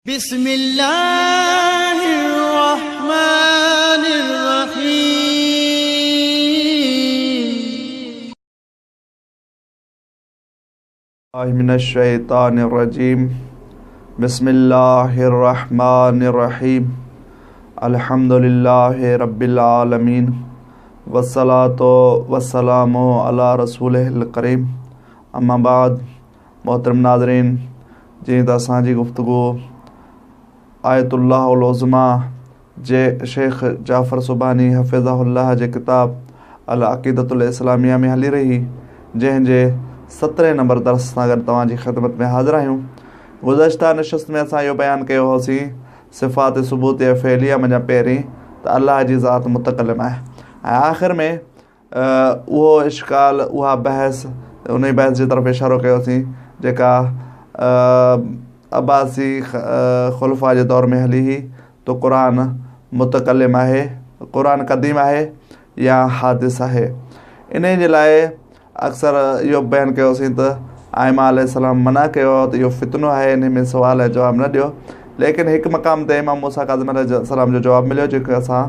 بسم الله الرحمن الرحيم. من الشيطان الرجيم بسم الله الرحمن الرحيم الحمد لله رب العالمين والصلاة والسلام على رسوله الڪريم اما بعد محترم ناظرين جيئن ته اسان جي گفتگو آيت الله العظميٰ جي شيخ جعفر سبحاني حفظه الله جي ڪتاب العقيدة الاسلاميه ۾ هلي رهي جنهن جي سترهين نمبر درس سان گڏ توهان جي خدمت ۾ حاضر آهيون. گذشته نشست ۾ اسان اهو بيان ڪيو هوسين صفات ثبوتيه فعليه منجهان پهرين ته الله جي ذات متڪلم آهي ۽ آخر ۾ اهو اشڪال، اها بحث، انهي بحث جي طرف اشارو ڪيوسين جيڪا عباسي خلفاء جي دور ۾ هلي هئي ته قرآن متڪلم آهي، قرآن قديم آهي يا حادث آهي. انهي جي لاء اڪثر اهو بيان ڪيوسين ته ائمه عليه السلام منع ڪيو هو ته اهو فتنو آهي انهي ۾ سوال ۽ جواب نه ڏيو ليڪن هڪ مقام تي امام موسيٰ ڪاظم عليه السلام جو جواب مليو جيڪو اسان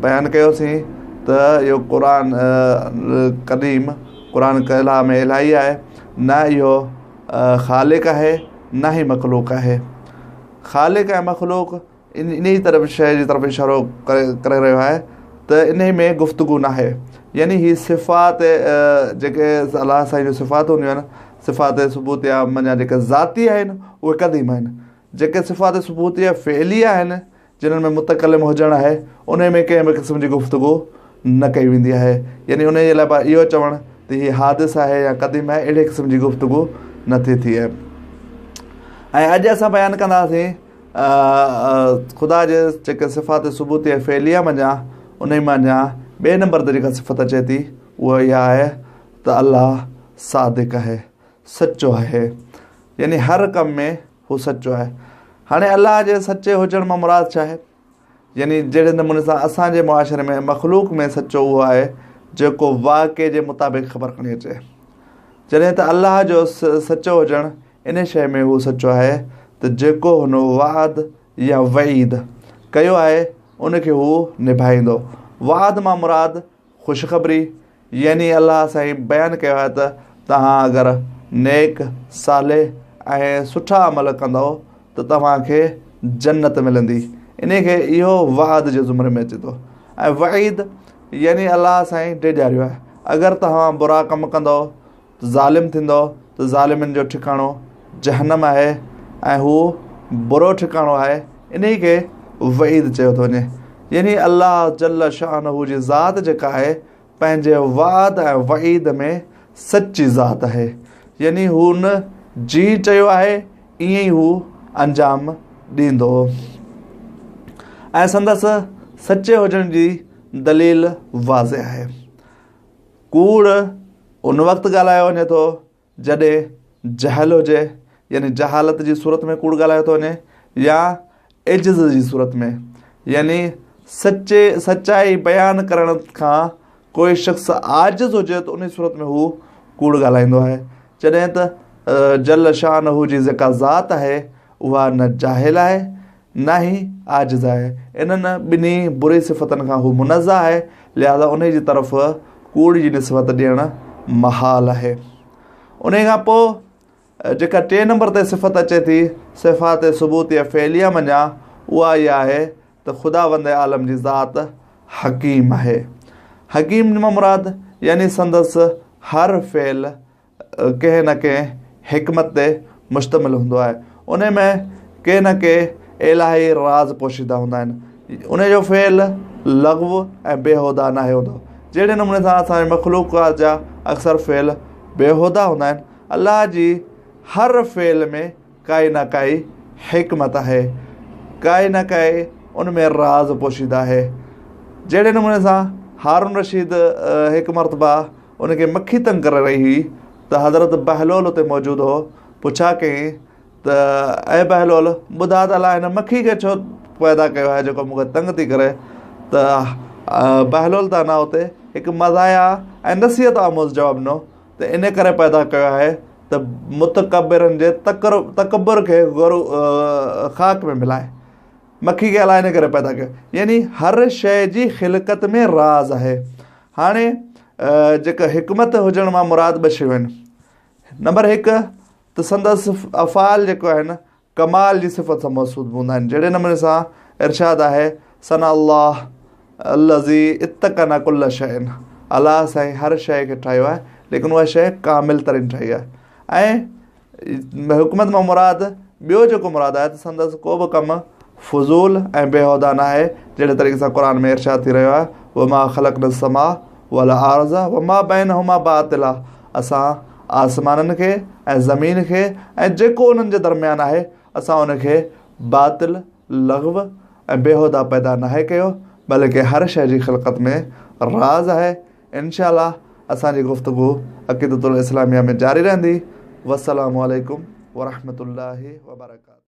بيان ڪيوسين ته اهو قرآن قديم قرآن ڪلام الاهي آهي نه اهو خالق آهي نه ئي مخلوق آهي خالق ۽ مخلوق انهيء طرف شيء جي طرف اشارو ڪري رهيو آهي ته انهي ۾ گفتگو ناهي يعني هي صفات جيڪي الله سائين جون صفات هونديون آهن صفات ثبوتيه منجهان جيڪي ذاتي آهن اهي قديم آهن جيڪي صفات ثبوتيه فعليه آهن جنهن ۾ متڪلم هجڻ آهي انهي ۾ ڪنهن به قسم جي گفتگو نه ڪئي ويندي آهي يعني انهي جي لاء اهو چوڻ ته هي حادث آهي يا قديم آهي اهڙي قسم جي گفتگو نه ٿي ٿئي ۽ اڄ اسان بيان ڪنداسين خدا جي جيڪي صفات ثبوتيه فعليه منجهان انهي منجهان ٻئي نمبر تي جيڪا صفت اچي ٿي اها اها آهي ته الله صادق آهي سچو آهي يعني هر ڪم ۾ هو سچو آهي هاڻي الله جي سچي هجڻ مان مراد ڇا آهي يعني جهڙي نموني سان اسان جي معاشري ۾ مخلوق ۾ سچو اهو آهي جيڪو واقعي جي مطابق خبر کڻي اچي جڏهن ته الله جو سچو هجڻ ان شيء ۾ هو سچو آهي ته جيڪو هن وعد يا وعيد ڪيو آهي ان کي هو نڀائيندو وعد مان مراد خوشخبري، يعني الله سائين بيان ڪيو آهي ته توهان اگر نيڪ، صالح ۽ سٺا عمل ڪندؤ ته توهان کي جنت ملندي. انهي کي اهو وعد جي زمري ۾ اچي ٿو. ۽ وعيد يعني الله سائين ڊيڄاريو آهي اگر توهان برا ڪم ڪندؤ ظالم ٿيندؤ ته ظالمن جو ٺڪاڻو جهنم آهي ۽ هو برو ٺڪاڻو آهي انهي کي وعيد چيو ٿو وڃي يعني الله جل شانه جي ذات جيڪا آهي پنهنجي وعد ۽ وعيد ۾ سچي ذات آهي يعني هن جيئن چيو آهي ائين ئي هو انجام ڏيندو ۽ سندس سچي هجڻ جي دليل واضح آهي. ڪوڙ ان وقت ڳالهايو وڃي ٿو جڏهن جهل هجي يعني جهالت جي صورت ۾ ڪوڙ ڳالهايو ٿو وڃي يا عجز جي صورت ۾ يعني سچي سچائي بيان ڪرڻ کان ڪوئي شخص عاجز هجي ته ان صورت ۾ هو ڪوڙ ڳالهائيندو آهي جڏهن ته جل شانه جي جيڪا ذات آهي اها نه جاهل آهي نه ئي عاجز آهي. انهن ٻنهي بري صفتن کان هو منزه آهي، لهذا انهي جي طرف ڪوڙ جي نسبت ڏيڻ محال آهي. انهي کان پوء جيڪا ٽئين نمبر تي صفت اچي ٿي صفات ثبوتيه فعليه منجهان اها اها آهي ته خداوند عالم جي ذات حڪيم آهي. حڪيم مان مراد يعني سندس هر فعل ڪنهن نه ڪنهن حڪمت تي مشتمل هوندو آهي. انهي ۾ ڪي نه ڪي الاهي راز پوشيده هوندا آهن. انهي جو فعل لغو ۽ بيهوده ناهي هوندو. جهڙي نموني سان اسان جي مخلوقات جا اڪثر فعل بيهوده هوندا آهن. الله جي هر فعل ۾ ڪائي نه ڪائي حڪمت آهي، ڪائي نه ڪائي ان ۾ راز پوشيده آهي. جهڙي نموني سان هارون رشيد هڪ مرتبه ان کي مکي تنگ ڪري رهي هئي ته حضرت بهلول اتي موجود هو، پڇا ڪيائين ته اي بهلول ٻڌاء ته الله هن مکي کي ڇو پيدا ڪيو آهي جيڪو مون کي تنگ ٿي ڪري ته بهلول دانا اتي هڪ مزاحيه ۽ نصيحت آموز جواب ڏنو ته ان ڪري پيدا ڪيو آهي ته متڪبرن جي تڪبر کي خاڪ ۾ ملائي. مکي کي الله ان ڪري پيدا ڪيو. يعني هر شيء جي خلقت ۾ راز آهي. هاڻي جيڪا حڪمت هجڻ مان مراد ٻه شيون آهن. نمبر هڪ ته سندس افعال جيڪو آهن ڪمال جي صفت سان موصوف هوندا آهن جهڙي نموني سان ارشاد آهي صنع الله الذي اتقن ڪل شيء الله سائين هر شيء کي ٺاهيو آهي ليڪن اها شيء ڪامل ترين ٺاهي آهي ۽ حڪمت مان مراد ٻيو جيڪو مراد آهي ته سندس ڪو به ڪم فضول ۽ بيهوده ناهي جهڙي طريقي سان قرآن ۾ ارشاد ٿي رهيو آهي وما خلقنا السماء والارض وما بينهما باطلا اسان آسمانن کي ۽ زمين کي ۽ جيڪو انهن جي درميان آهي اسان ان کي باطل، لغو ۽ بيهوده پيدا ناهي ڪيو بلڪه هر شيء جي خلقت ۾ راز آهي. انشاء الله اسان جي گفتگو عقيدة الاسلاميه ۾ جاري رهندي. والسلام عليڪم ورحمة الله وبرڪاته.